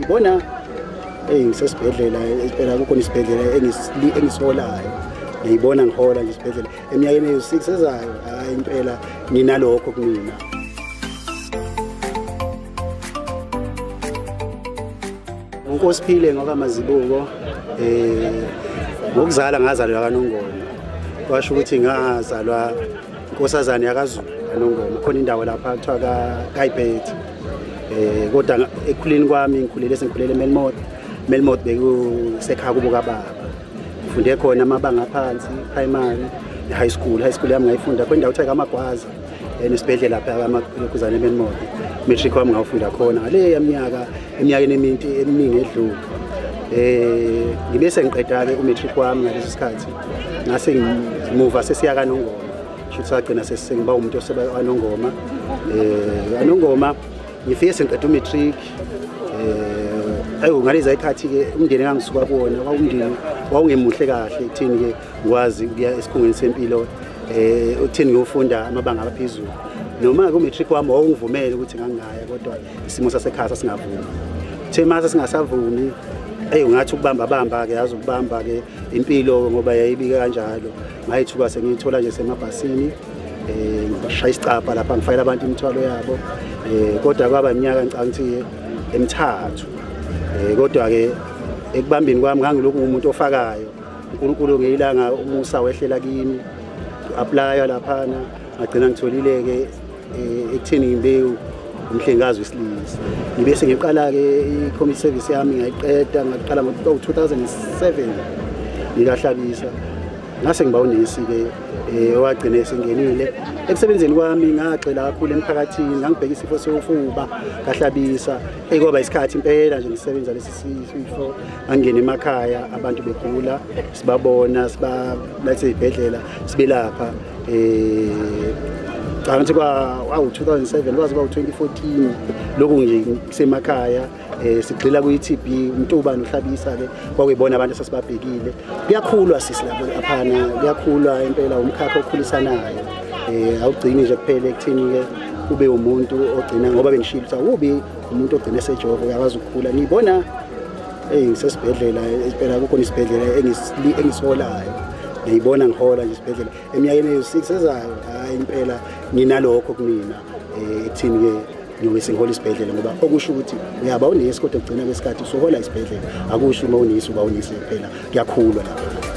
Ngiyibona ngisesibhedlela impela, kukhona isibhedlela engisiholayo. Ngiyibona ngihola nje isibhedlela eminyakeni eyu-6 ezayo. Hayi impela nginalokho kumina. Unkosiphile ngokaMazibuko, ngokuzala ngazalelwa kaNongoma. Kwasho ukuthi ngazalwa inkosazane yakaZulu kaNongoma, khona indawo lapha kuthiwa kaYibethe. Kodwa ekukhuleni kwami ngikhulele eMelmoth. Melmoth bekusekhaya kubo kababa. Ngifunde khona amabanga aphansi, primary, high school. High school yami ngayifunda kwindawo kuthiwa kaMagwaza, nesibhedlela lapha kaMakhuzane eMelmoth. Matric wami ngawufunda khona ngale yaminyaka eminyakeni eminingi edlule. Ngibe sengiqeda-ke umatric wami ngaleso sikhathi, ngase ngimuva sesiya kaNongoma. Shuthi sagcina sengiba umuntu oseba kaNongoma. KaNongoma ngifike sengiqeda umatric. Ngaleza ikhathi-ke umndeni engangisuka kuwona wawumndeni wawungemuhle kahle ekutheni-ke ngikwazi ukuya esikhungweni sempilo, ekutheni ngiyofunda amabanga aphezulu. Noma-ke umatric wami wawungivumele ukuthi ngangingaya, kodwa isimo sasekhaya sasingavumi. Uthe mase singasavumi, ungathi ukubamba-bamba-ke, yazi ukubamba-ke impilo ngoba yayibike kanjalo. Ngayithuka sengiyithola nje semabhasini, ngishaya isicabha lapha ngifakela abantu imithwalo yabo. Kodwa kwaba iminyaka ngicabanga ukuthi emithathu. Kodwa-ke ekubambeni kwami ngangilokhu ngumuntu ofakayo. uNkulunkulu ngeyilanga umusa wehlela kimi, apply laphana, ngagcina ngitholile-ke ekutheni ngibe umhlengikazi wesilisa. Ngibe sengiqala-ke i-community service yami ngayiqeda, ngaqala ngo-2007 ngikaHlabisa. Ngase ngiba unesi-ke owagcina esengenile. Ekusebenzeni kwami ngagxila kakhulu emphakathini, ngangibheka isifo sofuba kaHlabisa. Kwaba isikhathi impela nje ngisebenza lesi sifo, ngangena emakhaya abantu begula, sibabona, sibalethe ezibhedlela, sibelapha. Ngathi kwa 2007 kwaze kwa 2014 lokhu nje kusemakhaya, sigxila kwi-TB, uMtuba noHlabisa-ke kwakuyibona abantu esasibabhekile. Kuyakhulwa sisi lapho aphana, kuyakhulwa impela, umkhakha okhulisanayo. Awugcini nje kuphela ekutheni-ke ube umuntu ogcina, ngoba bengishilo ukuthi awubi umuntu ogcina esejova, uyakwazi ukukhula. Ngiyibona ngisesibhedlela impela, kukhona isibhedlela engisiholayo. Ngiyibona ngihola nje isibhedlela eminyakeni eyu-6 ezayo. Hayi impela nginalokho kumina ekutheni-ke ngiyobe sengihola isibhedlela, ngoba okusho ukuthi uyaba unesi kodwa ekugcina kwesikhathi usuhola isibhedlela. Akusho uma unesi uba unesi kuphela, kuyakhulwa lapha.